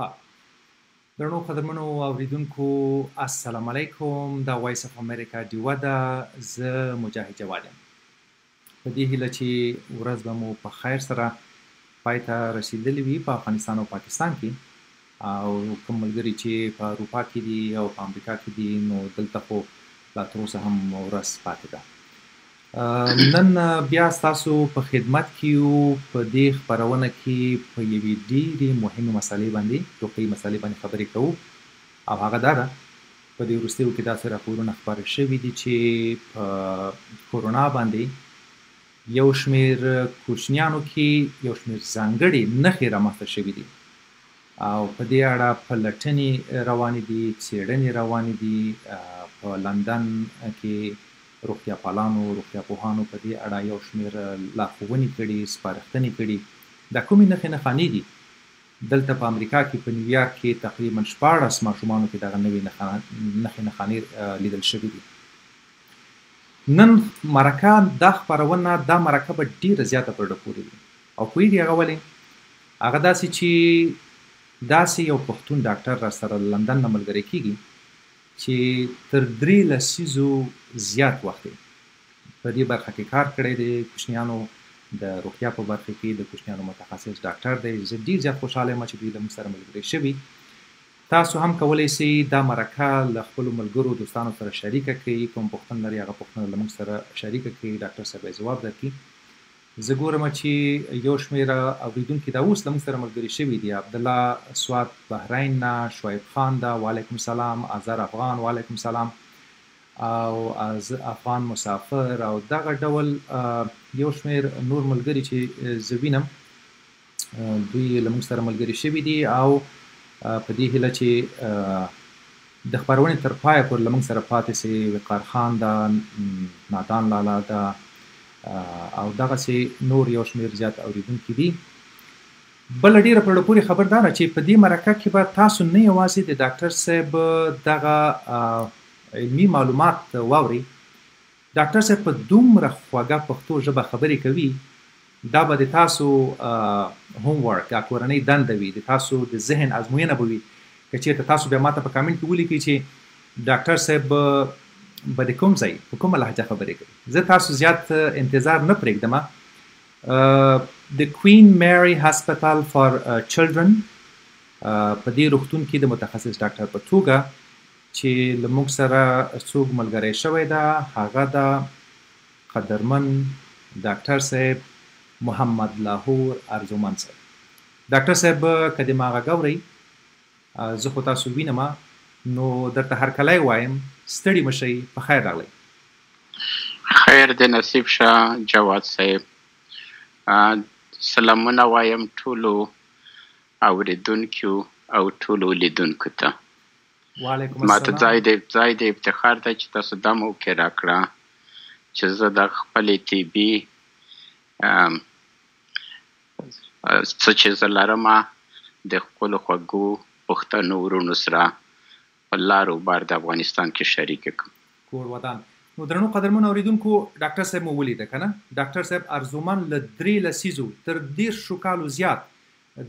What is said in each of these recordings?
ښه درنو قدرمنو اوریدونکو، السلام علیکم. دا وایس اف امریکا ډیوه ده، زه مجاهد جواد یم. په دې هیله چې ورځ به مو په خیر سره پای ته رسیدلې وي په افغانستان او پاکستان کې، او کوم ملګري چې په اروپا کې دي او په امریکا کې دي نو دلته خو لا تر اوسه هم ورځ پاتې ده. نن بیا ستاسو په خدمت کې یو. په دې خپرونه کې په یوې ډېرې مهمې مسئلې باندې، روغتیايي مسئلې باندې خبرې کوو، او هغه دا ده، په دې وروستیو کې داسې راپورونه خپاره شوي دي چې په کورونا باندې یو شمېر کوچنیانو کې یو شمېر ځانګړې نښې رامنځته شوي دي، او په دې اړه پلټنې روانې دي، څېړنې روانې دي. په لندن کې روغتیا پالانو، روغتیا پوهانو په دې اړه یو شمېر لارښوونې کړي، سپارښتنې کړي. دا کومې نښې نښانې دي؟ دلته په امریکا کې په نیویارک کې تقریبا 16 ماشومانو کې دغه نوې نښې نښانې لیدل شوې دي. نن مرکه، دا خپرونه، دا مرکه به ډېره زیاته په زړه پورې وي. او پوهېږي هغه ولې؟ هغه داسې چې داسې یو پښتون ډاکټر را سره لندن نه ملګری کېږي چې تر 3 لسیزو زیات وخت یې په دې برخه کې کار کړی دی، کوچنیانو د روغتیا په برخه کې د کوچنیانو متخصص ډاکټر دی. زه ډېر زیات خوشحاله یم چې دوی له موږ سره ملګري شوي. تاسو هم کولی شئ دا مرکه له خپلو ملګرو دوستانو سره شریکه کړئ. کوم پوښتنه لرئ هغه پوښتنه له موږ سره شریکه کړئ، ډاکټر صاحب یې ځواب درکړي. زه ګورم چې یو شمېر اورېدونکي دا اوس له موږ سره ملګري شوي دي. عبدالله سواد بحرین نه، شعیب خان ده، وعلیکم سلام، آزر افغان وعلیکم سلام، او افغان مسافر، او دغه ډول یو شمېر نور ملګري چې زه وینم دوی له موږ سره ملګري شوي دي. او په دې هیله چې د خپرونې تر پایه پورې له موږ سره پاتې سي. وقار خان ده، نادان لالا ده، او دغسې نور یو شمېر زیات اورېدونکي دي. بله ډېره په زړه پورې خبر دا ده چې په دې مرکه کې به تاسو نه یوازې د ډاکټر صاحب دغه علمي معلومات واورئ، ډاکټر صاحب په دومره خوږه پښتو ژبه خبرې کوي، دا به د تاسو هوم ورک یا کورنۍ دنده وي، د تاسو د ذهن ازموینه به وي. که چېرته تاسو بیا ماته په کامنټ کې ولیکئ چې ډاکټر صاحب به د کوم ځای په کومه لهجه خبرې کوي. زه تاسو زیات انتظار نه پرېږدم. د کوین میری هسپتال فار چلډرن په دې روغتون کې د متخصص ډاکټر په توګه چې له موږ سره څوک ملګری شوی ده، هغه ده قدرمن ډاکټر صاحب محمد لاهور ارزومن صاحب. ډاکټر صاحب که د ما غږ اورئ، زه خو تاسو وینم، نو درته هرکلی وایم. ستړي مه شئ، په خیر راغلئ. خیر دې نصیب شه جواد صاحب. سلامونه وایم ټولو اورېدونکیو او ټولو لیدونکو ته. وعلیکم ما ته السلام. ځای د افتخار دی چې تاسو دا موقع راکړه چې زه د خپلې طبي څه چې زه لرم د خپلو خوږو پښتنو وروڼو سره په لار او بار د افغانستان کې شریک کړم. کور ودان. نو درنو قدرمنو اورېدونکو، ډاکټر صاحب مو ولیده که نه؟ ډاکټر صاحب ارزومن له 3 لسیزو تر 30 کالو زیات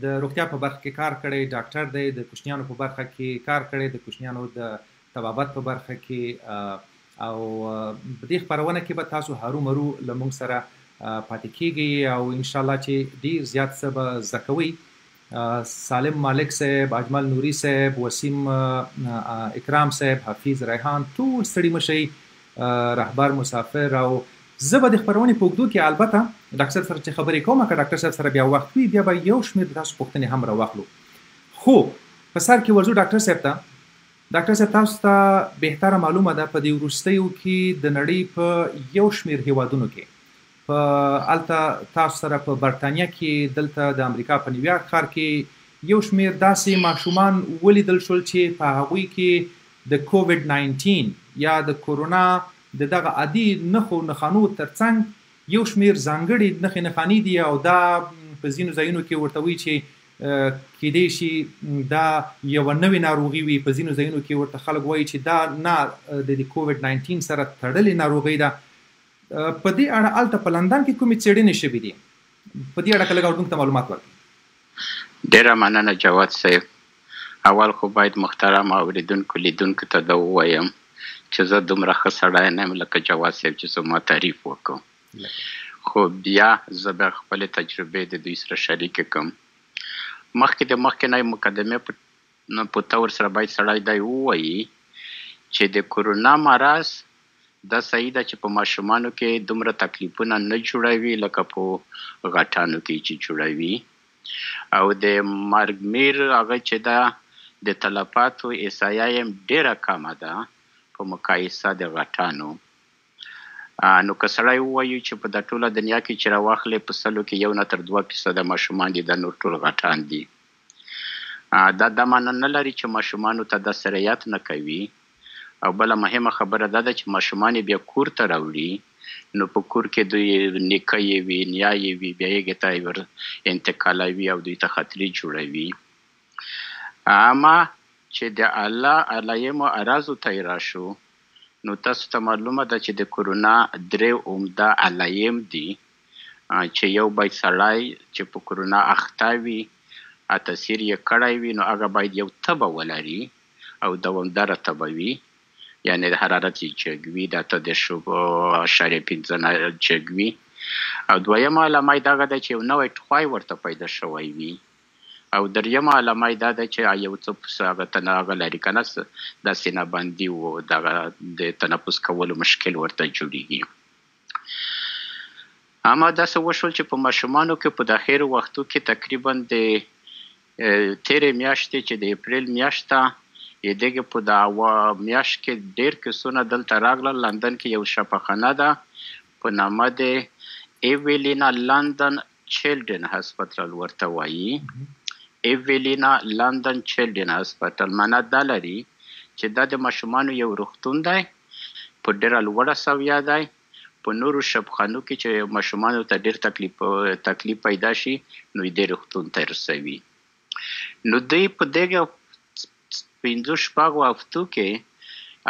د روغتیا په برخه کې کار کړی، ډاکټر دی، د کوچنیانو په برخه کې کار کړی، د کوچنیانو د طبابت په برخه کې، او په دې خپرونه کې به تاسو هرومرو له موږ سره پاتې کیږئ او انشاءالله چې ډېر زیات څه به زده کوئ. سالم مالک صاحب، اجمل نوري صاحب، وسیم اکرام صاحب، حفیظ ریحان، ټول ستړي مه شئ، رهبر مسافر. او زه به د خپرونې په اوږدو کې البته ډاکټر صاحب سره چې خبرې کوم، که ډاکټر صاحب سره بیا وخت وي بیا به یو شمېر د تاسو پوښتنې هم راواخلو. خو په سر کې ورځو ډاکټر صاحب ته. ډاکټر صاحب، تاسو ته بهتره معلومه ده په دې وروستیو کې د نړۍ په یو شمېر هیوادونو کې، په هلته تاسو سره په برتانیا کې، دلته د امریکا په نیویارک ښار کې یو شمېر داسې ماشومان ولیدل شول چې په هغوی کې د کوویډ 19 یا د کورونا د دغه عادي نښو نښانو ترڅنګ یو شمېر ځانګړي نښې نښانې دي، او دا په ځینو ځایونو کې ورته وایي چې کیدای شي دا یوه نوې ناروغي وي، په ځینو ځایونو کې ورته خلک وایي چې دا نه د دې کوویډ 19 سره تړلې ناروغي ده. په دې اړه هلته په لندن کې کومې څېړنې شوې دي؟ په دې اړه که لږ اورېدونکو ته معلومات ورکړئ. ډېره مننه جواد صاحب. اول خو باید محترم اوریدونکو لیدونکو ته دا ووایم چې زه دومره ښه سړی نه یم لکه جواد صاحب چې زما تعریف وکړو، خو بیا زه به خپلې تجربې د دوی سره شریکې کړم. مخکې د مخکې نه مقدمې په طور سره باید سړی دی ووایي چې د کرونا مرض دا صحیح ده چې په ماشومانو کې دومره تکلیفونه نه جوړوي لکه په غټانو کې چې جوړوي، او د مرګ میر هغه چې ده د تلفاتو احصایه یې ډېره کمه ده په مقایسه د غټانو. نو که سړی ووایو چې په دا ټوله دنیا کې چې راواخلې په سلو کې 1 نه تر 2% ماشومان دي، دا نور ټول غټان دي. دا دا معنی نه لري چې ماشومانو ته دا سرایت نه کوي. او بله مهمه خبره دا ده چې ماشومان یې بیا کور ته راوړي، نو په کور کې دوی نیکه یې وي، نیا یې وي، بیا یې ته ور انتقالوي او دوی ته خطرې جوړوي. اما چې د الله علیمو اعراضو ته یې راشو، نو تاسو ته معلومه ده چې د کرونا 3 عمده علایم دي، چې یو باید سړی چې په کرونا اخته وي، تاثیر یې کړی وي، نو هغه باید یو تبه ولري او دوامداره تبه وي، یعنې د حرارت یې جګ وي، د 38.5 نه جګ وي. او دویمه علامه یې دغه ده چې یو نوی ټوخی ورته پیدا شوی وي. او دریمه علامه یې دا ده چې یو څه هغه هغه لري که نه، د سینه بندي و دغه د تنفس کولو مشکل ورته جوړېږي. اما داسې وشول چې په ماشومانو کې په داخرو وختو کې تقریبا د تېرې میاشتې چې د اپریل میاشت ده، یې دغه په دا میاشت کې ډېر کیسونه دلته راغلل. لندن کې یو شفاخانه ده په نامه د ایویلینا لندن چلډرن هسپتال ورته وایي. ایویلینا لندن چلډرن هسپتال معنا دا لري چې دا د ماشومانو یو روغتون دی، په ډېره لوړه سویه دی. په نورو شفاخانو کې چې ماشومانو ته ډېر تکلیف پیدا شي، نو یې دې روغتون ته رسوي. نو دوی په دغه 5-6 هفتو کې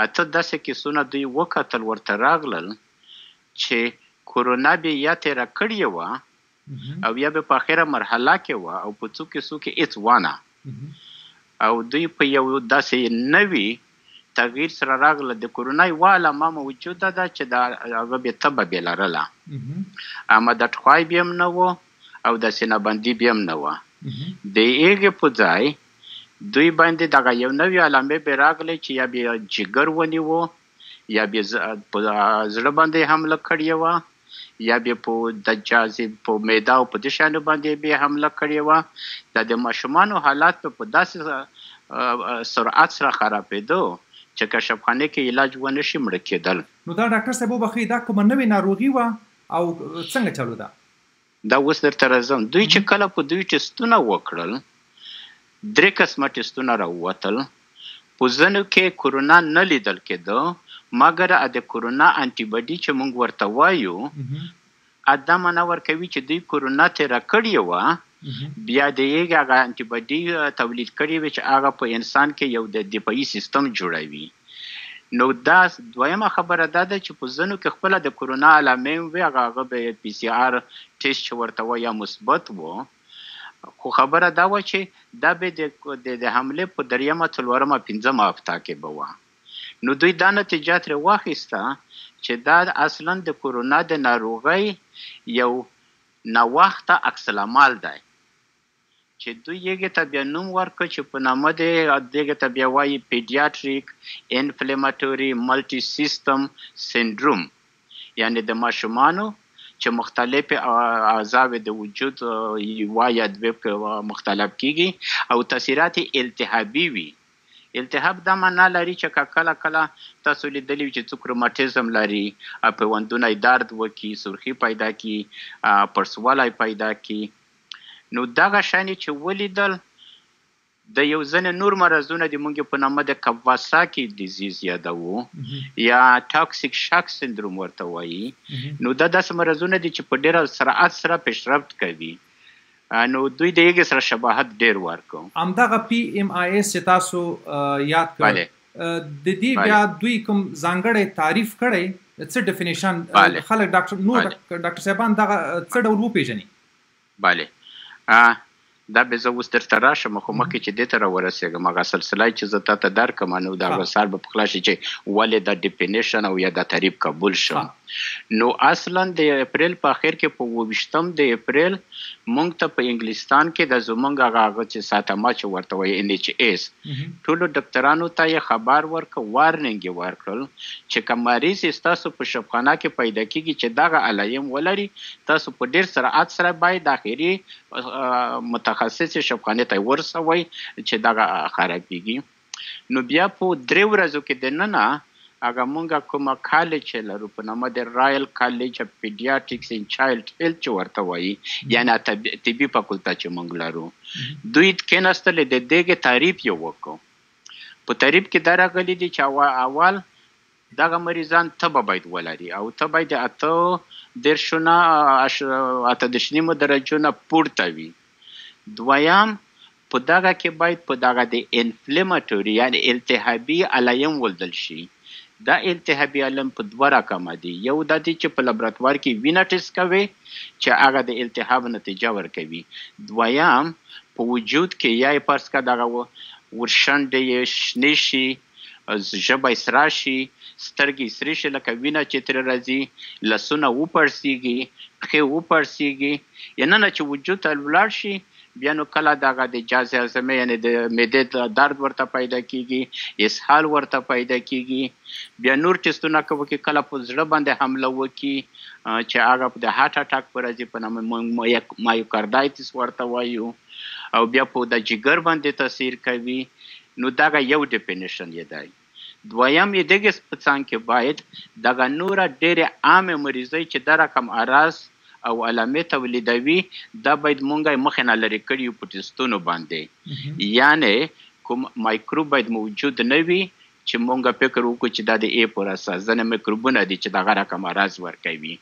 8 داسې کیسونه دوی وکتل، ورته راغلل چې کرونا به یا تېره کړې وه او یا به په اخره مرحله کې وه، او په څو کیسو کې هېڅ وانه. او دوی په یو داسې نوي تغییر سره راغله. د کرونا یوه علامه موجوده ده چې دا هغه به تبه بې لرله، اما د ټوخی به هم نه و او د سینه بندي به هم نه وه. د هغې په ځای دوی باندې دغه یو نوې علامې به راغلې چې یا به جګر ونیو، یا به په زړه باندې حمله کړې وه، یا به په دجازې په معده او په دې شیانو باندې به حمله کړې وه. دا د ماشومانو حالات به په داسې سرعت سره خرابېدو چې که شفاخانې کې علاج ونه شي مړه کېدل. نو دا ډاکټر صاحب وبخښئ، دا کومه نوې ناروغي وه او څنګه چلو ده؟ دا اوس درته راځم. دوی چې کله په دوی ټیسټونه وکړل، 3 قسمه ټیسټونه راووتل. په ځینو کې کرونا نه لیدل کېده، مګر د کرونا انټي باډي چې موږ ورته وایو، دا معنا ورکوي چې دوی کرونا تېره کړې وه، بیا د هغې هغه انټي باډي تولید کړې وي چې هغه په انسان کې یو د دفاعي سیستم جوړوي. نو دا دویمه خبره دا ده چې په ځینو کې خپله د کرونا علامې هم وي، هغه به PCR ټیسټ چې ورته وایي یا مثبت و، خو خبره دا وه چې دا به د حملې په 3مه، 4مه، 5مه هفته کې به وه. نو دوی دا نتیجه ترې واخیسته چې دا اصلا د کرونا د ناروغۍ یو ناوخته عکس العمل دی، چې دوی هغې ته بیا نوم ورکړ چې په نامه د دغې ته بیا وایي پیډیاټریک انفلیماتوري ملټي سیستم سندروم، یعنې د ماشومانو چې مختلف اعضاوې د وجود یوه یا دوې مختلف کېږي او تاثیرات یې التهابي وي. التهاب دا معنا لري چې که کله کله تاسو لیدلي وي چې څوک روماتیزم لري، پیوندونه یې درد وکړي، سرخي پیدا کړي، پړسوالی پیدا کړي، نو دغه شیان یې چې ولیدل، د یو ځینې نور مرضونه دي موږ یې په نامه د کاواساکي disease یادوو یا toxic shock syndrome ورته وایي. نو دا داسې مرضونه دي چې په ډېره سرعت سره پیشرفت کوي، نو دوی د هغې سره شباهت ډېر ورکړ. همدغه PMIS چې تاسو یاد کړ، د دې بیا دوی کوم ځانګړی تعریف کړی، څه definition خلک ډاکټر نور ډاکټر صاحبان دغه څه ډول وپېژني؟ بله. دا به زه اوس درته راشم، خو مخکې چې دې ته راورسېږم، هغه سلسله چې زه تاته درکړم، نو دا به سر به په خلاص شي چې ولې دا ډیفینیشن او یا دا تعریف قبول شو. نو اصلا د اپریل په اخر کې، په 27 د اپریل، مونږ ته په انګلستان کې د زمونږ هغه چې ساتما چې ورته وایي ان ایچ ایس، ټولو ډاکټرانو ته یې خبر ورکړ، وارنینګ یې ورکړل چې که مریض ستاسو په شفاخانه کې پیدا کیږي چې دغه علایم ولري، تاسو په ډیر سرعت سره باید اخري متخصص شفاخانې ته ورسوئ چې دغه خرابیږي. نو بیا په 3 ورځو کې دننه هغه مونږه کومه کالج چې لرو په نامه د رایل کالج اف پیډیاټریکس ان چایلډ هیلث چې ورته وایي، یعنی طبي فاکولته چې مونږ لرو، دوی کېناستل، د دې تعریف یې وکړو. په تعریف کې دا راغلي دي چې اول دغه مریضان تبه باید ولري او تبه باید د 38 نه 38.5 درجو نه پورته وي. دویم، په دغه کې باید په دغه د انفلیماتوري یعنی التهابي علایم ولیدل شي. دا التهابي علایم په دوه رقمه دي. یو دا دی چې په لابراتوار کې وینه ټیسټ کوي چې هغه د التهاب نتیجه ورکوي. دویم، په وجود کې یا یې فرض کړه دغه ورشنډې یې شنې شي، ژبه یې سره شي، سترګې یې سرې شي لکه وینه چې ترې راځي، لاسونه وپړسېږي، پښې وپړسېږي، یا نه چې وجود ته ولاړ شي، بیا نو کله دغه د جاز هاضمې یعنی د معدې درد ورته پیدا کیږي، اسهال ورته پیدا کیږي. بیا نور ټیسټونه کوي کې کله په زړه باندې حمله وکړي چې هغه د هارت اټاک پر راځي، په نامه موږ مایوکاردایتس ورته وایو، او بیا په د جګر باندې تاثیر کوي. نو دغه یو ډیفینیشن یې دی. دویم یې دغه په څنګ کې باید دغه نوره ډېرې عامې مریضۍ چې دا رقم اعراض او علامې تولیدوي، دا باید مونږ یې مخې نه لرې کړي یو په ټیسټونو باندې. یعنی کوم مایکروب باید موجود نه وي چې مونږ فکر وکړو چې دا د ای پر اساس ځینې میکروبونه دي چې دغه رقم اعراض ورکوي.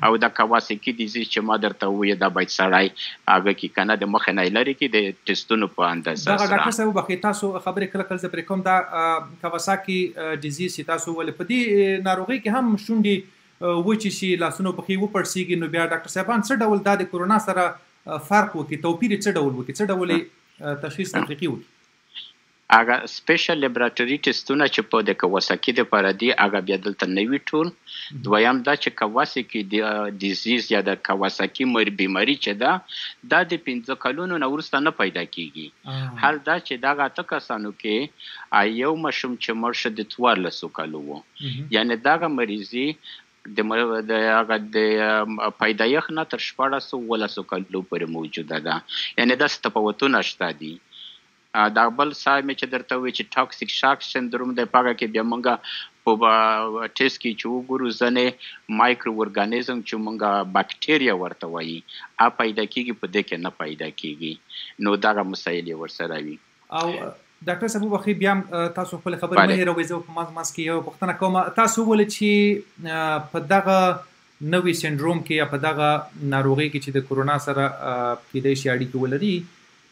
او د کواساکي ډیزیز چې ما درته وویل، دا باید سړی هغه کې که نه د مخې نه یې لرې کړي د ټیسټونو په اندازه دغه سره. ډاکټر صاحب وبخښئ، تاسو خبرې کله کله زه پرې کوم. دا کواساکي ډیزیز چې تاسو وویل، په دې ناروغۍ کې هم شونډې وچې شي، لاسونه پښې وپړسېږي، نو بیا ډاکټر صاحبان څه ډول دا د کرونا سره فرق وکړي، توپیر یې څه ډول وکړي، څه ډول یې تشخیص تفریقي وکړي؟ هغه سپیشل لیبارټري ټیسټونه چې په د کواساکي دپاره دي، هغه بیا دلته نه وي ټول. دویم دا چې کواساکي ډیزیز یا د کواساکي بیماري چې ده، دا د 5 کلونو نه وروسته نه پیدا کیږي. حال دا چې دغه 8 کسانو کې یو ماشوم چې مړ شو د 14 کلو و. یعنی دغه مریضي د هغه د پیدایښت نه تر شپاړسو اوولسو کلو پورې موجوده ده. یعنی داسې تفاوتونه شته دي. دا بل ساه مې چې درته وویل چې ټاکسیک شاک سندروم دی، په هغه کې بیا مونږ په ټیسټ کې چې وګورو ځینې مایکرو ارګانیزم چې مونږ باکټریا ورته وایي، هغه پیدا کیږي، په دې کې نه پیدا کیږي. نو دغه مسایل یې ورسره وي. او ډاکټر صاحب وبخښئ، بیا هم تاسو خپلې خبرې مه هېروئ، زه په منځ منځ کې یوه پوښتنه کوم. تاسو وویل چې په دغه نوي سندروم کې یا په دغه ناروغۍ کې چې د کرونا سره کیدای شي اړیکې ولري،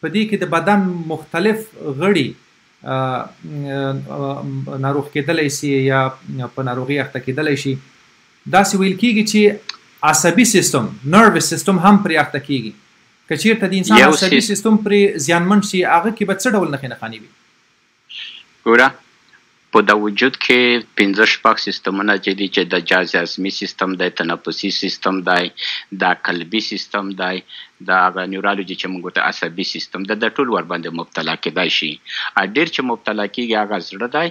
په دې کې د بدن مختلف غړي ناروغ کېدلی شي یا په ناروغۍ اخته کېدلی شي. داسې ویل کېږي چې عصبي سیستم، نروس سیستم هم پرې اخته کېږي. که چیرته د انسان عصبي سیستم پرې زیانمن شي، هغه کې به څه ډول نښې نښانې وي؟ ګوره، په د وجود کې 5 شپږ سیستمونه چې دي، چې د جاز هضمي سیستم دی، تنفسي سیستم دی، د قلبي سیستم دی، د هغه نیورولوژي چې موږ ورته عصبي سیستم دی، دا ټول ورباندې مبتلا کېدای شي. ډېر چې مبتلا کېږي هغه زړه دی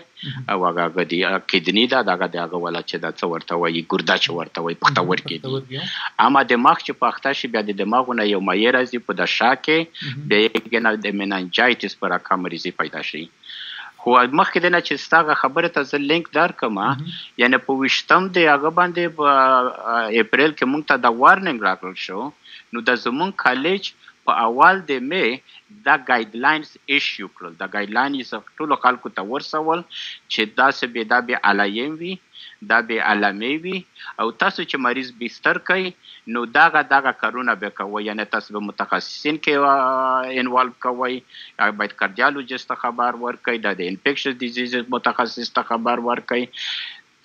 او هغه د کډني ده، دغه د هغه والا چې دا څه ورته وایي، ګرده چې ورته وایي، پښتورګي دي. اما دماغ چې په اخته شي، بیا د دماغو نه یو مایع راځي په د شا کې، بیا یې د مننجایټس په رقم مریضي پیدا شي. خو مخکې دی نه چې ستا هغه خبرې ته زه لینک درکړم، یعنی په ویشتم دی هغه باندې په اپریل کې مونږ ته دا وارنینګ راکړل شو. نو د زمونږ کالج په اول د می دا ګایډلاینز ایشو کړل، دا ګایډلاین یې ټولو خلکو ته ورسول چې داسې به دا به علایم وي، دا به علامې وي، او تاسو چې مریض بستر کړئ نو دغه کارونه به کوئ. یعنی تاسو به متخصصین کې انوالو کوئ، باید کاردیالوجیست ته خبر ورکړئ، دا د انفیکشن ډیزیز متخصص ته خبر ورکړئ.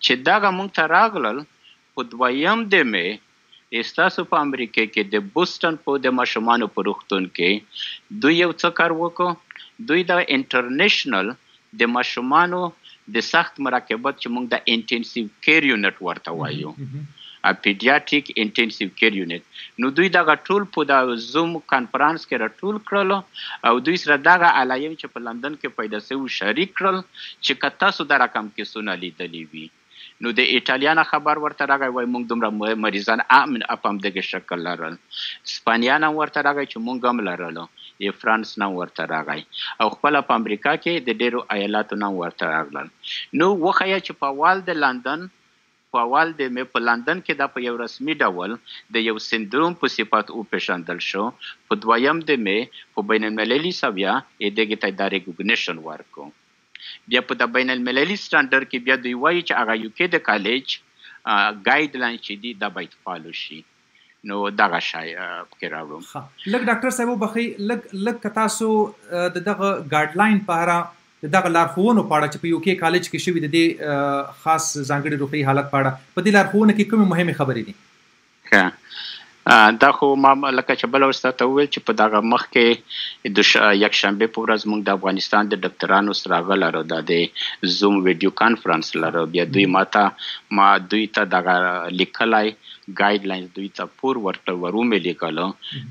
چې دغه مونږ ته راغلل په دویم د می ستاسو په امریکې کې د بوسټن په د ماشومانو په روغتون کې دوی یو څه کار وکړو، دوی د انټرنیشنل د ماشومانو د سخت مراقبت چې موږ د انټنسیو کیر یونټ ورته وایو، پیډیاټریک انټنسیو کیر یونټ، نو دوی دغه ټول په دا زوم کانفرنس کې راټول کړل او دوی سره دغه علایم چې په لندن کې پیدا شوي شریک کړل چې که تاسو دا رقم کیسونه لیدلي وي. نو د ایټالیا نه خبر ورته راغی، وای مونږ دومره مریضان امن په همدغه شکل لرل. اسپانیا نه ورته راغی چې مونږ هم لرلو، یې فرانس نه ورته راغی او خپله په امریکا کې د ډیرو ایالاتو نه ورته راغلل. نو وښیه چې په اول د لندن په اول د مې په لندن کې دا په یو رسمي ډول د یو سندروم په صفت وپېژندل شو، په دویم د مې په بین المللي سویه یې دغې ته دا ریکوګنیشن ورکړو. بیا په د بین المللي سټنډرډ کې بیا دوی وایي چې هغه یو کې د کالج ګایډ لاین چې دي دا باید فالو شي. نو دغه شی پکې راوړم. ښه لږ ډاکټر صاحب وبخښئ، لږ لږ که تاسو د دغه ګایډ لاین په اړه، د دغه لارښوونو په اړه چې په یو کې کالج کې شوي د دې خاص ځانګړي روغتیايي حالت په اړه، په دې لارښوونه کې کومې مهمې خبرې دي؟ ښه، دا خو ما لکه چې بله ورځ تاته وویل چې په دغه مخکې د یکشنبې په ورځ موږ د افغانستان د ډاکټرانو سره هغه لرو، دا د زوم ویډیو کانفرنس لرو. بیا دوی ما دوی ته دغه لیکلی ګایډ لاینز دوی ته پور ورکړل، ورومې لیکلو.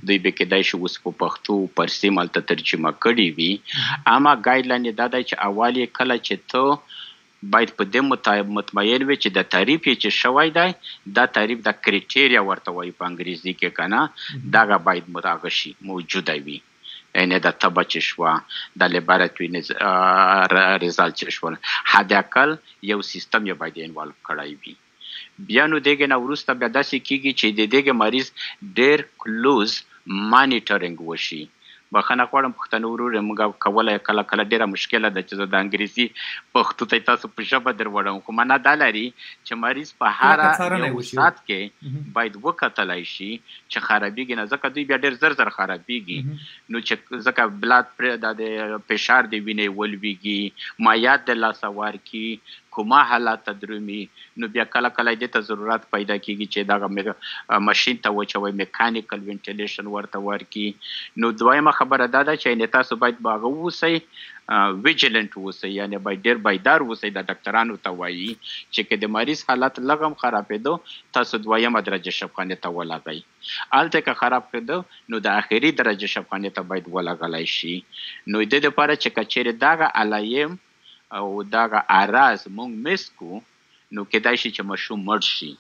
دوی به کېدای شي اوس په پښتو پرسي مالته ترجمه کړي وي. اما ګایډ لاین یې دا دی چې اول یې کله چې ته باید په دې مطمئن وي چې د تعریف یې چې شوی دی، دا تعریف د کریټیریا ورته وایي په انګریزي کې که نه، دغه باید هغه شي موجوده وي. یعنې د تبه چې شوه، د لیبارټري ریزلټ چې شول، حد اقل یو سیستم یې باید انوالو کړی وي. بیا نو دغې نه وروسته بیا داسې کېږي چې د دغې مریض ډېر کلوز مانیټرینګ وشي. بخښنه غواړم پښتنو وروره، موږ کولای کله کله ډېره مشکله ده چې زه د انګریزي پښتو ته تاسو په ژبه در وړم، خو معنا دا لري چې مریض په هره یو ساعت کې باید وکتلی شي چې خرابېږي نه، ځکه دوی بیا ډېر زر زر خرابېږي. نو چې ځکه بلاد پرې دا د فشار د وینې ولوېږي، مایعات د لاسه ورکړي، کوما حالت ته درومي، نو بیا کله کله دې ته ضرورت پیدا کېږي چې دغه ماشین ته وچوي، میکانیکل وینټیلیشن ورته ورکړي. نو دویمه خبره دا ده چې یعنې تاسو باید هغه واوسئ، ویجیلنټ اوسئ، یعنې باید ډېر بیدار اوسئ. د ډاکټرانو ته وایي چې که د مریض حالت لږ هم خرابېدو تاسو دویمه درجه شفخانې ته ولګئ، هلته که خراب کېدو نو د اخري درجه شفخانې ته باید ولګلی شي. نو د دې لپاره چې که چېرې دغه علایم او دغه اعراض مونږ مس کو، نو کېدای شي چې ماشوم مړ شي،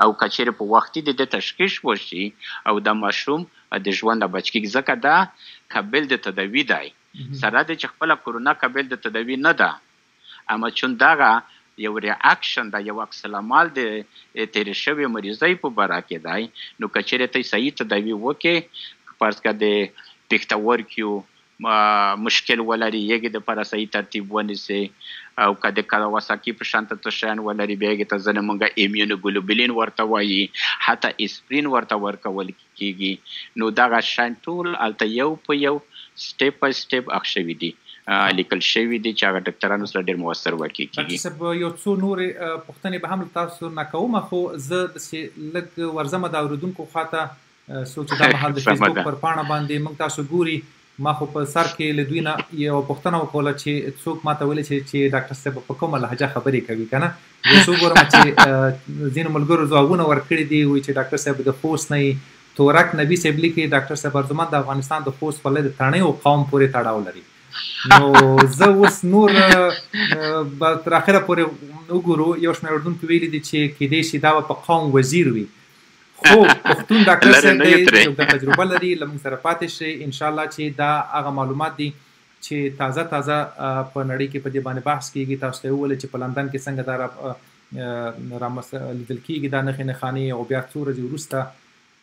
او که چېرې په وختي د دې تشخیص وشي او د ماشوم د ژوند نه بچ کېږي، ځکه دا قابل د تداوي دی. سره د چې خپله کرونا قابل د تداوي نه ده، اما چون دغه یو ریاکشن ده، یو عکس العمل د تېرې شوې مریضۍ په باره کې دی، نو که چېرې ته صحیح تداوي وکړې، فرض کړه د پښتورګیو مشکل ولري، یګې دپاره صحیح ترتیب ونیسي، او که د کاواساکي په شان ته څه شیان ولري، بیا یې ته ځینې مونږ ایمیونوګلوبولین ورته وایي، حتی اسپرین ورته ورکول کېږي. نو دغه شیان ټول هلته یو په یو سټیپ بای سټیپ اخ شوي دي، لیکل شوي دي چې هغه ډاکټرانو سره ډېر موثر واقع کېږي. ډاکټر صاحب یو څو نورې پوښتنې به هم له تاسو نه کوم، خو زه داسې لږ ورځمه د اورېدونکو خواته، څوک چې دا مهال د فیسبوک پر پاڼه باندې موږ تاسو ګوري، ما خو په سر کې له دوی نه یوه پوښتنه وکوله چې څوک ما ته ویل چې ډاکټر صاحب په کومه لهجه خبرې کوي که نه. زه څو ګورم چې ځینو ملګرو ځوابونه ورکړي دي، وایي چې ډاکټر صاحب د خوست نه یې. تورک نبي صاحب لیکي ډاکټر صاحب ارزومند د افغانستان د خوست ولایت د تڼیو قوم پورې تړاو لري. نو زه اوس نور به تر اخره پورې وګورو. یو شمېر اورېدونکو ویلي دي چې کېدای شي دا به په قوم وزیر وي، خو پښتون ډاکټر صاحب دی، یو تجربه لري، له موږ سره پاتې شئ انشاءالله چې دا هغه معلومات دي چې تازه تازه په نړۍ کې په دې باندې بحث کېږي. تاسو ته یې وویل چې په لندن کې څنګه دا لیدل کېږي دا نښې نښانې، او بیا څو ورځې وروسته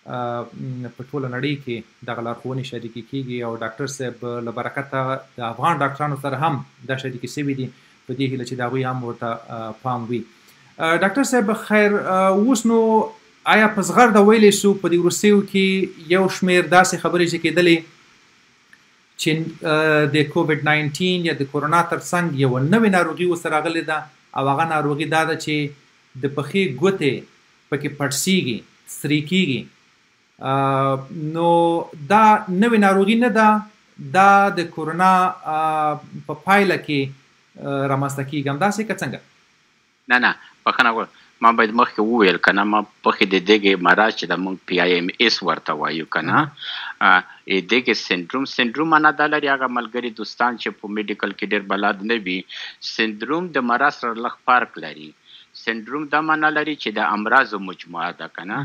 په ټوله نړۍ کې دغه لارښوونې شریکې کېږي. او ډاکټر صاحب له برکته د افغان ډاکټرانو سره هم دا شریکې شوې دي، په دې هیله چې د هغوی هم ورته پام وي. ډاکټر صاحب خیر، اوس نو آیا په زغرده ویلی شو په دې وروستیو کې یو شمېر داسې خبرې چې کېدلې چې د کوویډ 19 یا د کورونا ترڅنګ یوه نوې ناروغي اوس راغلې ده، او هغه ناروغي دا ده چې د پښې ګوتې پکې پړسیږي سرې کیږي، نو دا نوې ناروغي نه ده، دا د کورونا په پایله کې رامنځته کیږي، همداسې که څنګه؟ نه نه، بخښنه غواړم، ما باید مخکې وویل کنه، ما پخې د دغه مرض چې د مونږ پی آی ایم ایس ورته وایو کنه، دغه سندروم، سندروم معنا دا لري، هغه ملګري دوستان چې په میډیکل کې ډیر بلد نه وي، سندروم د مرض سره لږ فرق لري. سندروم دا معنا لري چې د امراضو مجموعه ده کنه.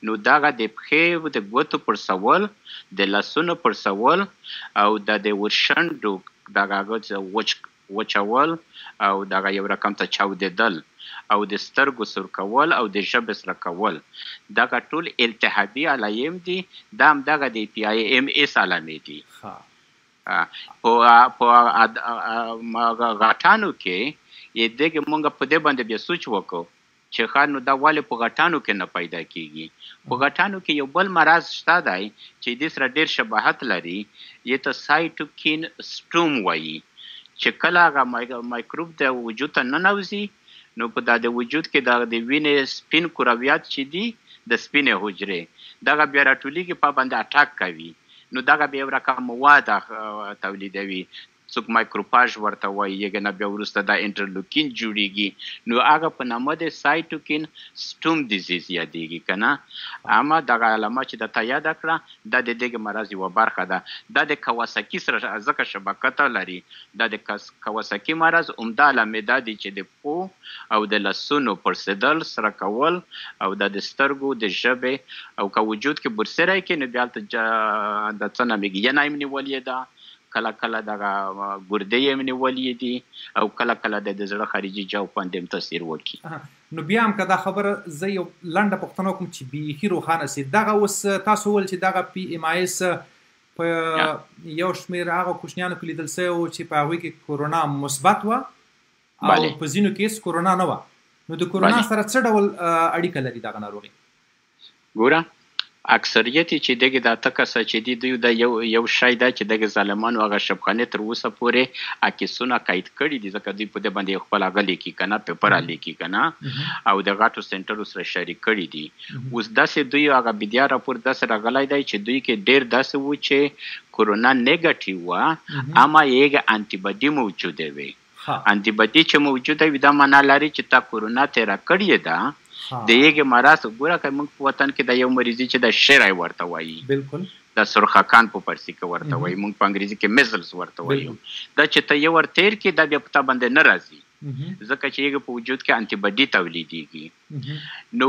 نو دغه د پښې د ګوتو پړسول، د لاسونو پړسول او د ورشنډو دغه وچ وچول او دغه یو رقم ته چاودېدل او د سترګو سور کول او د ژبې سره کول، دغه ټول التهابي علایم دي. دا هم دغه د پی آی ایم ایس علامې دي. په غټانو کې یې دغه مونږ په دې باندې بیا سوچ وکړو چې ښه نو دا ولې په غټانو کې نه پیدا کیږي. په غټانو کې یو بل مرض شته دی چې دې سره ډیر شباهت لري، یې ته سایټوکین سټوم وایي، چې کله هغه مایکروب د وجود ته ننوځي نو په دا د وجود کې د وینې سپین کرویات چې دي، د سپینې حجرې دغه بیا راټولیږي، په باندې اټاک کوي، نو دغه بیا یو رقم مواد تولیدوي، څوک مایکروفاژ ورته وایي، یګنه بیا وروسته دا انټرلوکین جوړیږي، نو هغه په نامه د سایټوکین سټوم ډیزیز یادیږي کنه. اما دغه علامه چې د تا یاده کړه دا د دغه مرض یوه برخه ده، دا د کواساکي سره ځکه شبکته لري. دا د کواساکي مرض عمده علامې دا دي چې د پښو او د لاسونو پړسېدل، سره کول او دا د سترګو، د ژبې او که وجود کې برسېری کې نو بیا هلته د څه نامېږي ینه هم نیولې ده، کله کله دغه ګردې یې هم نیولې دي او کله کله د زړه خارجي جو باندې هم تاثیر وکړي. نو بیا هم که دا خبره زه یو لنډه پوښتنه وکړم چې بیخي روښانه سي، دغه اوس تاسو وویل چې دغه پی ایم آی اس په یو شمېر هغو کوچنیانو کې لیدل سوی و چې په هغوی کې کورونا مثبت وه او په ځینو کې هېڅ کورونا نه وه، نو د کورونا سره څه ډول اړیکه لري دغه ناروغي؟ ګوره اکثریت یې چې دغه د اته کسه چې دي، دوی دا یو شی ده چې دغه ظالمانو هغه شبخانې تر اوسه پورې عکسونه قید کړي دي، ځکه دوی په دې باندې خپل هغه لیکي که نه، پیپر لیکي که نه، او د غټو سنټرو سره شریک کړي دي. اوس داسې دوی هغه بیدیا راپور داسې راغلی دی چې دوی کې ډېر داسې وو چې کورونا نیګټیو وه، اما یې هغه انټي باډي موجوده وي. انټي باډي چې موجوده وي دا معنا لري چې تا کورونا تېره کړې ده، د هغې مرض. ګوره که موږ په وطن کې د یو مریضي چې د شری ورته وایي، د سرخکان په پارسي کې ورته وایي، موږ په انګریزي کې میزلز ورته وایو، دا چې ته یو ور تېر کړې دا بیا په تا باندې نه راځي، ځکه چې هغې په وجود کې انټي باډي تولیدېږي. نو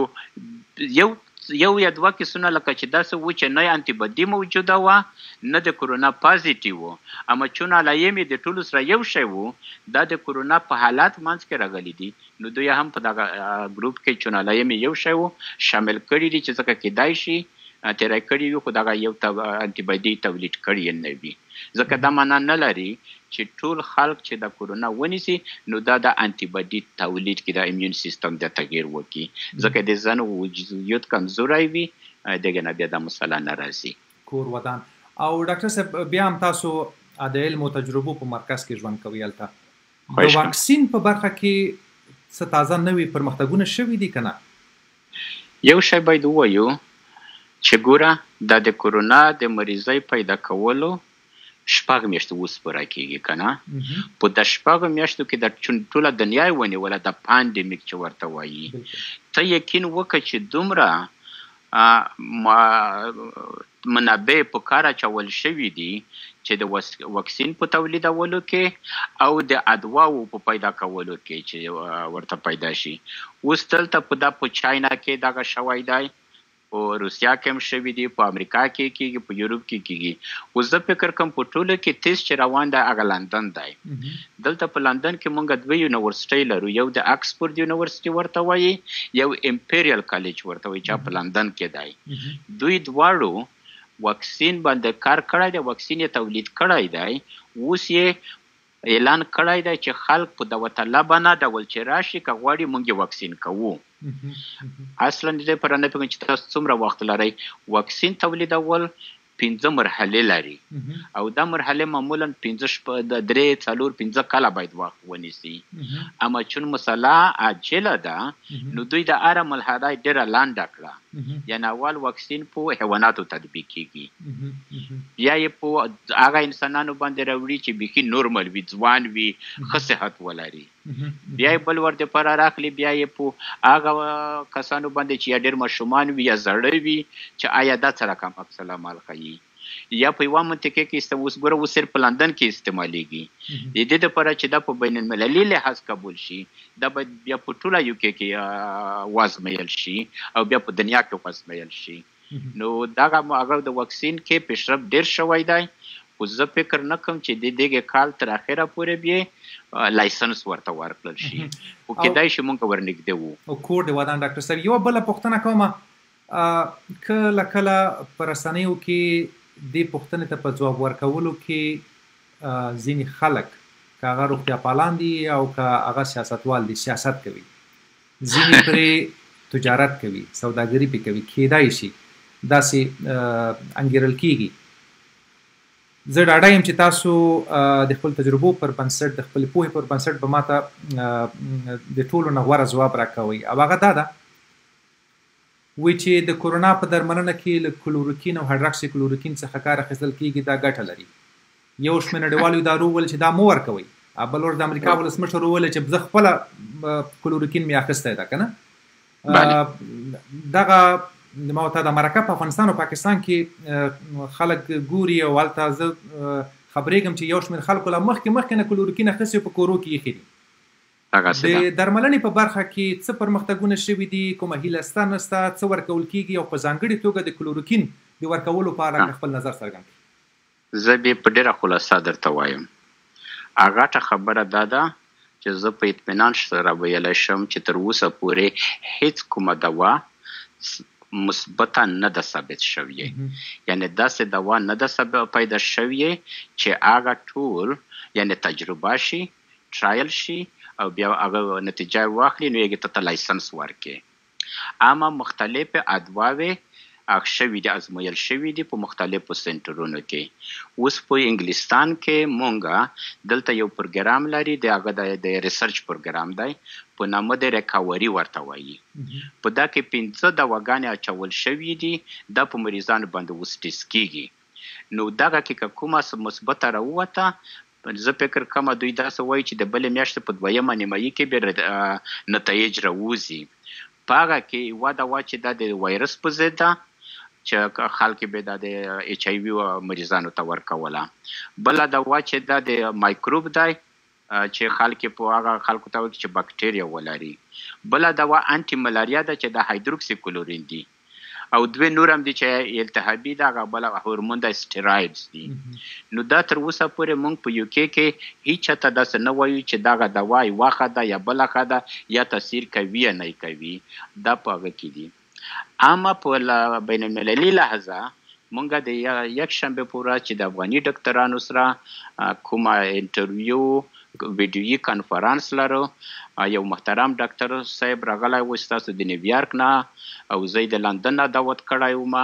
یو یا دوه کیسونه لکه چې داسې وو چې نه انټي باډي موجوده وه، نه د کورونا پازیټیو وو، اما چون علایم یې د ټولو سره یو شی وو، دا د کورونا په حالت منځ کې راغلي دي، نو دوی هم په دغه ګروپ کې چون علایم یې یو شی وو شامل کړي دي، چې ځکه کېدای شي تېری کړي وي، خو دغه یو انټي باډي تولید کړي یې نه وي، ځکه دا معنا نه لري چې ټول خلک چې د کورونا ونیسي نو دا د انټي باډي تولید کې د امیون سیستم د تغیر وکړي، ځکه د ځان وجود کمزوری وي، دغه نه بیا دا مسله نه راځي. کور ودان. او ډاکټر صاحب بیا هم تاسو د علم او تجربو په مرکز کې ژوند کوئ، هلته د واکسین په برخه کې څه تازه نوي پرمختګونه شوي دي که نه؟ یو شی باید ووایو چې ګوره دا د کورونا د مریضۍ پیدا کولو شپږ میاشتې اوس پوره کېږي که نه، په دا شپږو میاشتو کې د چون ټوله دنیا یې ونیوله، د پاندمیک چې ورته وایي، ته یقین وکړه چې دومره منابع په کار اچول شوي دي چې د واکسین په تولیدولو کې او د ادواو په پیدا کولو کې چې ورته پیدا شي. اوس دلته په دا په چاینا کې دغه شوی دی، په روسیا کې هم شوي دي، په امریکا کې کېږي، په یورپ کې کېږي. اوس زه فکر کوم په ټولو کې تیز چې روان دی هغه لندن دی. دلته په لندن کې مونږ دوه یونیورسټۍ لرو، یو د اکسفورډ یونیورسټي ورته وایي، یو امپریال کالج ورته وایي چې په لندن کې دی. دوی دواړو واکسین باندې کار کړی دی، واکسین یې تولید کړی دی. اوس یې اعلان کړی دی چې خلک په داوطلبانه ډول چې راشي که غواړي مونږ یې واکسین کوو. اصلا د دې پر نه پوهېږم چې تاسو څومره وخت لرئ. واکسین تولیدول پنځه مرحلې لري او دا مرحلې معمولا پنځه شپ د درې څلور پنځه کاله باید وخت ونیسي. اما چون مسله عاجله ده نو دوی د هره مرحله ډیره لنډه کړه، یعنی اول واکسین په حیواناتو تطبیق کیږي، بیا یې په هغه انسانانو باندې راوړي چې بیخي نورمال وي، ځوان وي، ښه صحت ولري، بیا یې بل ور دپاره راخلي، بیا یې په هغه کسانو باندې چې یا ډېر ماشومان وي یا زړه وي چې آیا دا څه رقم عکس العمل ښيي، یا په یوه منطقه کې اوس ګوره اوس صرف په لندن کې استعمالیږي. د دې لپاره چې دا په بین المللي لحاظ قبول شي دا باید بیا په ټوله یو کې کې وازمایل شي او بیا په دنیا کې وازمایل شي. نو دغه هغه د واکسین کې پیشرفت ډیر شوی دی، خو زه فکر نه کوم چې د دغه کال تر اخره پورې به لایسنس ورته ورکړل شي، خو کېدای شي مونږ ورنږدې وو. او کور دې ودان ډاکټر صاحب. یوه بله پوښتنه کوم، کله کله په رسنیو کې دې پوښتنې ته په ځواب ورکولو کې ځینې خلک که هغه روغتیاپالان دي او که هغه سیاستوال دي سیاست کوي، ځینې پرې تجارت کوي، سوداګري پرې کوي، کېدای شي داسې انګېرل کېږي. زه ډاډه یم چې تاسو د خپل تجربو پر بنسټ، د خپلې پوهې پر بنسټ به ماته د ټولو نه غوره ځواب راکوئ، او هغه دا ده وی چې د کورونا په درملنه کې له کلوروکین او هایدراکسي کلوروکین څخه کار اخیستل کېږي، دا ګټه لري. یو شمېر نړیوالو ادارو وویل چې دا مه ورکوئ، بل ورځ د امریکا ولسمشر وویل چې زه خپله کلوروکین مې اخیستی ده که نه. دغه ما ته د مرکه په افغانستان او پاکستان کې خلک ګوري او هلته زه خبرېږم چې یو شمېر خلکو لا مخکې مخکې نه کلوروکین اخیستي او په کورو کې ایښي دي. د درملنې په برخه کې څه پرمختګونه شوي دي، کومه هیله شته نشته، څه ورکول کېږي او په ځانګړي توګه د کلوروکین د ورکولو په اړه که خپل نظر څرګند کړي. زه به په ډېره خلاصه درته وایم. غټه خبره دا ده چې زه په اطمینان سره ویلی شم چې تر اوسه پورې هیڅ کومه دوا مثبته نه ده ثابت شوې، یعنی داسې دوا نه ده پیدا شوې چې هغه ټول یعنی تجربه شي، ټرایل شي او بیا هغه نتیجه واخلي نو هغې ته ته لایسنس ورکړي. اما مختلفې ادواوې شوي دي، ازمویل شوي دي په مختلفو سنټرونو کې. اوس په انګلستان کې مونږ دلته یو پروګرام لري، د هغه د ریسرچ پروګرام دی، په نامه د ریکاوري ورته وایي. په دا کې 5 دواګانې اچول شوي دي، دا په مریضانو باندې اوس ټیسټ کیږي. نو دغه کې که کومه مثبته راووته، زه فکر کوم دوی داسې وایي چې د بلې میاشتې په دویمه نیمایي کې به نتایج راووځي. په هغه کې یوه دوا چې دا د وایرس په ضد ده چې خلک به دا د ایچ آی وي مریضانو ته ورکوله، بله دوا چې دا د مایکروب دی چې خلک په هغه خلکو ته ورکړي چې باکټریا ولري، بله دوا انټي ملاریا ده چې د هایدروکسي کلورین دي، او دوی نور هم دي چې التهابي ده، هغه بله هورمون ده سټیرایډز دي. نو دا تر اوسه پورې مونږ په یو کې کې هیچا ته داسې نه وایو چې دغه دوا یوه ښه ده یا بله ښه ده یا تاثیر کوي یا نه کوي، دا په هغه کې دي. اما په بین المللي لحظه مونږ د یکشنبې په ورځ چې د افغاني ډاکټرانو سره کومه انټرویو ویډیويي کانفرنس لرو، یو محترم ډاکټر صاحب راغلی و ستاسو د نیویارک نه او زه یې د لندن نه دعوت کړی وم.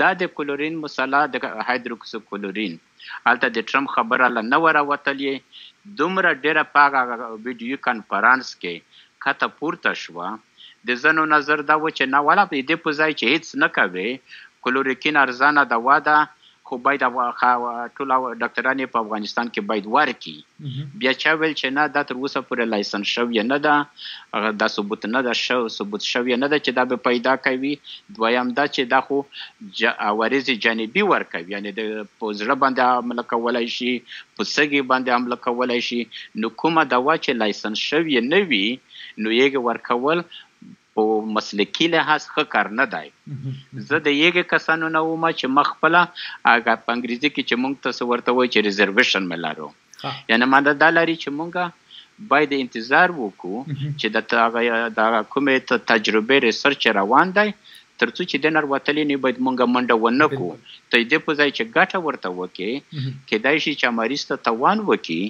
دا د کلورین مسله، د هایدروکسي کلورین، هلته د ټرمپ خبره لا نه وه راوتلې، دومره ډېره په هغه ویډیويي کانفرنس کې کته پورته شوه. د ځینو نظر دا و چې نه والا د دې په ځای چې هیڅ نه کوي، کلوروکین ارزانه دوا ده، خو باید ټول ډاکټران یې په افغانستان کې باید ورکړي. بیا چا ویل چې نه، دا تر اوسه پورې لایسنس شوې نه ده، دا ثبوت نه ده ثبوت شوې نه ده چې دا به پیدا کوي. دویم دا چې دا خو عوارض جانبي ورکوي، یعنې د په زړه باندې حمله کولی شي، په سږي باندې حمله کولی شي. نو کومه دوا چې لایسنس شوې نه وي نو یې ورکول په مسلکي لحاظ ښه کار نه دی. زه د هغې کسانو نه وم چې ما خپله هغه په انګریزي کې چې موږ تاسو ورته وایو چې ریزرویشن مې لرو، یعنې مانا دا لري چې موږ باید انتظار وکړو چې د هغه کومې تجربې ریسرچ روان دی تر څو چې د نر وتلی نه باید مونږ منډه ونه کړو. ته دې په ځای چې ګټه ورته وکړې، کېدای شي چې مریض ته توان وکړي.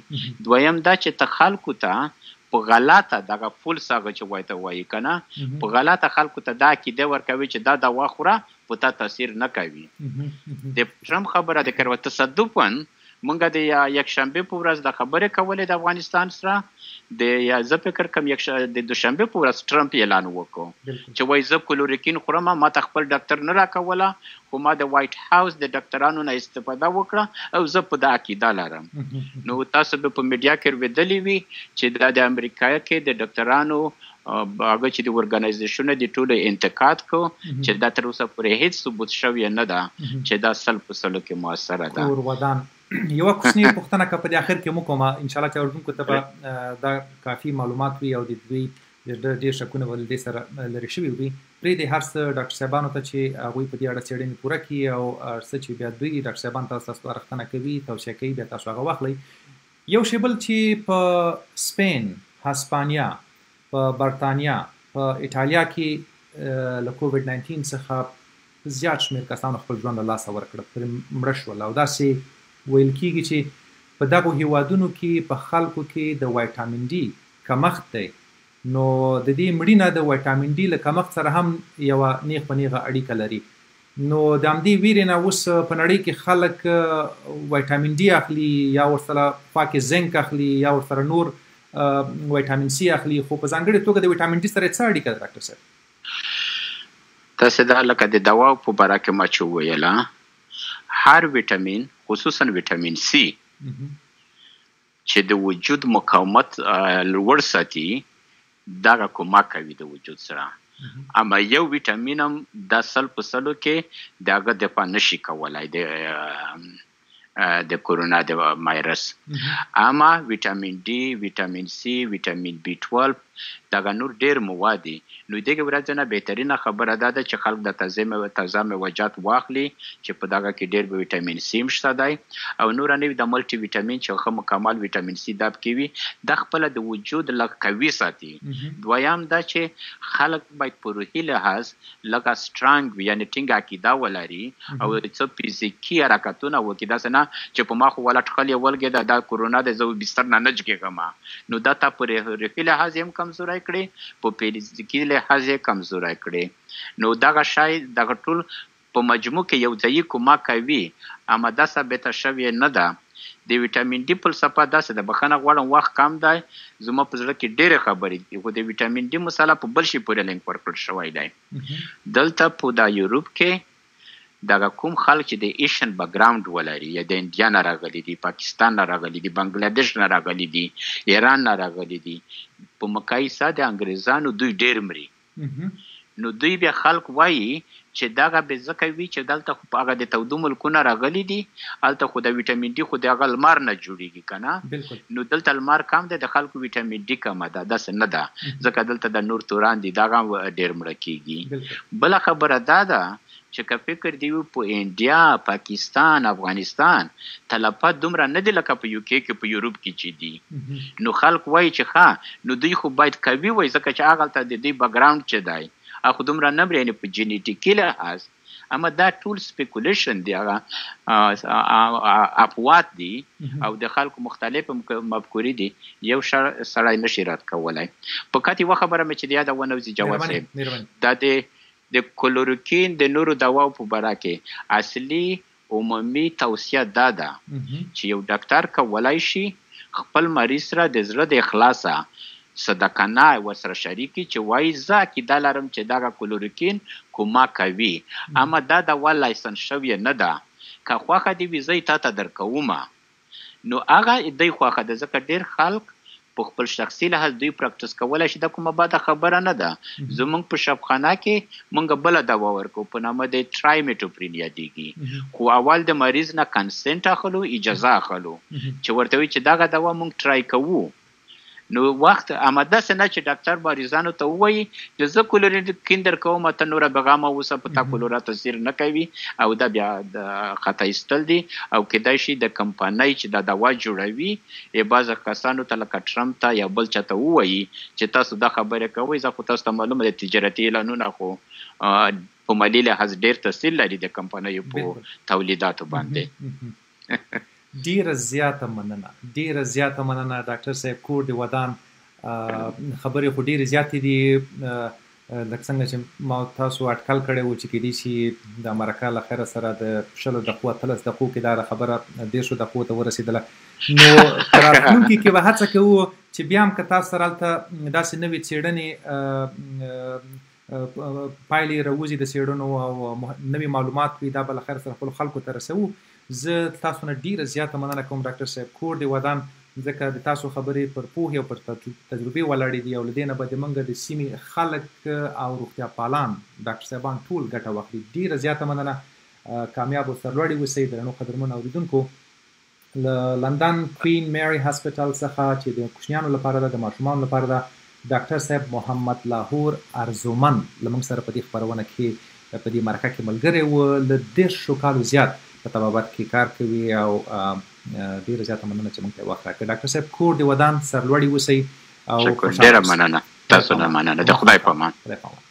دویم دا چې ته خلکو ته په غلطه دغه فولس هغه چې وایي ته وایي کنه، په غلطه خلکو ته دا عقیده ورکوي چې دا دوا خوره، په تا تاثیر نه کوي. د ټرمپ خبره د کړو تصادفاً مونږ د یکشنبې په ورځ د خبرې کولې د افغانستان سره، د یا زه فکر کوم د دوشنبې په ورځ ټرمپ اعلان وکړ چې وایي زه کلوریکین خورم، ما ته خپل ډاکټر نه راکوله، خو ما د وایټ هاوس د ډاکټرانو نه استفاده وکړه او زه په دا عقیده لرم. نو تاسو به په میډیا کې اورېدلي وي چې دا د امریکا کې د ډاکټرانو هغه چې د ارګنایزیشن د ټولو انتقاد کو چې دا تر اوسه پورې هیڅ ثبوت شوی نه ده چې دا 100% کې موثره ده. کور ودان. یوه کوچنۍ پوښتنه که په دې اخر کې مو کومه، ان شاء الله چې اورېدونکو ته به دا کافي معلومات وي او د دوی ډېر شکونه به له دې سره لرې شوي وي. پرېږدئ هر څه ډاکټر صاحبانو ته چې هغوی په دې اړه څېړنې پوره کړي او څه چې بیا دوی ډاکټر صاحبان تاسو ته سپارښتنه کوي، توصیه کوي، بیا تاسو هغه واخلئ. یو شی بل چې په سپین، هسپانیا، په برتانیا، په ایټالیا کې له کوویډ 19 څخه زیات شمېر کسانو خپل ژوند له لاسه ورکړ، پرې مړه شول او داسې ویل کېږي چې په دغو هېوادونو کې په خلکو کې د وایټامین ډي کمښت دی، نو د دې مړینه د وایټامین ډي له کمښت سره هم یوه نیغ په نیغه اړیکه لري. نو د همدې ویرې نه اوس په نړۍ کې خلک وایټامین ډي اخلي یا ورسره خوا کې زنک اخلي یا ورسره نور وایټامین سي اخلي، خو په ځانګړې توګه د وایټامین ډي سره څه اړیکه ده ډاکټر صاحب؟ تاسې دا لکه د دواو په باره کې ما چې وویله، هر ویټامین خصوصا ویټامین سي چې د وجود مقاومت لوړ ساتي، دغه کومک کوي د وجود سره. اما یو ویټامین هم دا 100% کې د هغه دفاع نشي کولای د کورونا د وایرس. اما ویټامین ډي، ویټامین سي، ویټامین بي 12 دغه نور ډېر مواد دي. نو دغه ورځ نه بهترینه خبره دا ده چې خلک د تازه میوهجات واخلي چې په دغه کې ډېر ویټامین سي هم شته دی او نور نه وي د ملټي ویټامین چې ښه مکمل ویټامین سي دا پکې وي، دا خپله د وجود لږ قوي ساتي. دویم دا چې خلک باید په روحي لحاظ لږه سټرانګ وي، یعنې ټینګه عقیده ولري او څه فزیکي حرکتونه وکړي، داسې نه چې په ما خو ولا ټخل یې ولګېده، دا کورونا دی، زه بستر نه نه جګېږم. نو دا تا په روحي لحاظ یې هم کمزوری کړې، په فزیکي لحاظ یې کمزوری کړې. نو دغه شی دغه ټول په مجموع کې یو ځایي کومک کوي، اما دا ثابته شوې نه ده. د ویټامین ډي فلسفه داسې ده، بخښنه غواړم وخت کم دی، زما په زړه کې ډېرې خبرې دي، خو د ویټامین ډي مسله په بل شي پورې لینک ورکړل شوی دی. دلته په دا یوروپ کې دغه کوم خلک چې د ایشن بکګراوند ولري، یا د انډیا نه راغلي دي، پاکستان نه راغلي دي، بنګلادیش نه راغلي دي، ایران نه راغلي دي، په مقایسه د انګریزانو دوی ډېر مري. نو دوی بیا خلک وایي چې دغه به ځکه وي چې دلته خو په هغه د تودو ملکونه راغلي دي، هلته خو د ویټامین ډي خو د هغه لمر نه جوړیږي که نه، نو دلته لمر کم دی، د خلکو ویټامین ډي کمه ده، داسې نه ده، ځکه دلته د نور توران دي، دغه هم ډېر مړه کیږي. بله خبره دا ده چې که فکر دی وي په انډیا، پاکستان، افغانستان تلفات دومره نه دي لکه په یوکې کې، په یوروپ کې چې دي. نو خلک وایي چې ښه، نو دوی خو باید قوي وای، ځکه چې هغلته د دوی بکګراوند چې دی هغه خو دومره نه مري، یعنې په جینیټیکي لحاظ. اما دا ټول سپیکولیشن دی، هغه افوات دي او د خلکو مختلف مفکورې دي، یو سړی نشي رد کولی. فقط یوه خبره مې چې د یاده ونه وځي جواد صاحب، دا د کلوروکین د نورو دواو په باره کې اصلي عمومي توصیه دا ده چې یو ډاکټر کولای شي خپل مریض سره د زړه د اخلاصه صدقانه ورسره شریک کړي چې وایي زه عقیده لرم چې دغه کلوروکین کومک کوي، اما دا دوا لایسنس شوې نه ده، که خوښه دې وي زه یې تا ته درکومه. نو هغه دی خوښه ده، ځکه ډېر خلک په خپل شخصي لحاظ دوی پریکټس کولای شي، دا کومه بده خبره نه ده. زمونږ په شفخانه کې مونږ بله دوا ورکوو په نامه د ټرایمیټوپرین یادېږي، خو اول د مریض نه کنسنټ اخلو، اجازه اخلو چې ورته وایي چې دغه دوا مونږ ټرای کوو. نو وخت اما داسې نه چې ډاکټر مریضانو ته ووایي چې زه کلوروکین درکوم، ته نوره بېغمه اوسه، په تا کلورا تاثیر نه کوي، او دا بیا د خطا ایستل دي. او کېدای شي د کمپنۍ چې دا دوا جوړوي یې بعضې کسانو ته لکه ټرمپ ته یا بل چا ته ووایي چې تاسو دا خبرې کوئ، زه خو تاسو ته معلومه ده تجارتي اعلانونه خو په مالي لحاظ ډېر تاثیر لري د کمپنیو په تولیداتو باندې. ډیره زیاته مننه، ډیره زیاته مننه ډاکټر صاحب، کور دی ودان. خبرې خو ډېرې زیاتې دي، لکه څنګه چې ما تاسو اټکل کړی و چې کېدای شي دا مرکه له خیره سره د شلو دقیقو 18 دقیقو کې دا خبره 30 دقیقو ته ورسېدله. نو په راتلونکي کې به هڅه کوو چې بیا هم که تاسو سره هلته داسې نوې څېړنې پایلې راوځي د څېړنو او نوي معلومات وي، دا به له خیره سره خپلو خلکو ته رسوو. زه تاسو نه ډیره زیاته مننه کوم ډاکټر صاحب، کور دې ودان، ځکه د تاسو خبرې پر پوهې او پر تجربې ولاړې دي او له دې نه به د موږ د سیمې خلک او روغتیا پالان ډاکټر صاحبان ټول ګټه واخلي. ډیره زیاته مننه، کامیاب او سرلوړي اوسئ. درنو قدرمنو اوریدونکو، له لندن کوین میری هسپتال څخه چې د کوچنیانو لپاره ده، د ماشومانو لپاره ده، ډاکټر صاحب محمد لاهور ارزومن له موږ سره په دې خپرونه کې په دې مرکه کې ملګری و. له 30 کالو زیات په طبابت کې کار کوي او ډیره زیاته مننه چې موږ ته وخت راکړ. ډاکټر صاحب کور دې ودان، سرلوړي اوسئ او ډیره مننه تاسو نه مننه، د خدای په امان. خدای په امان.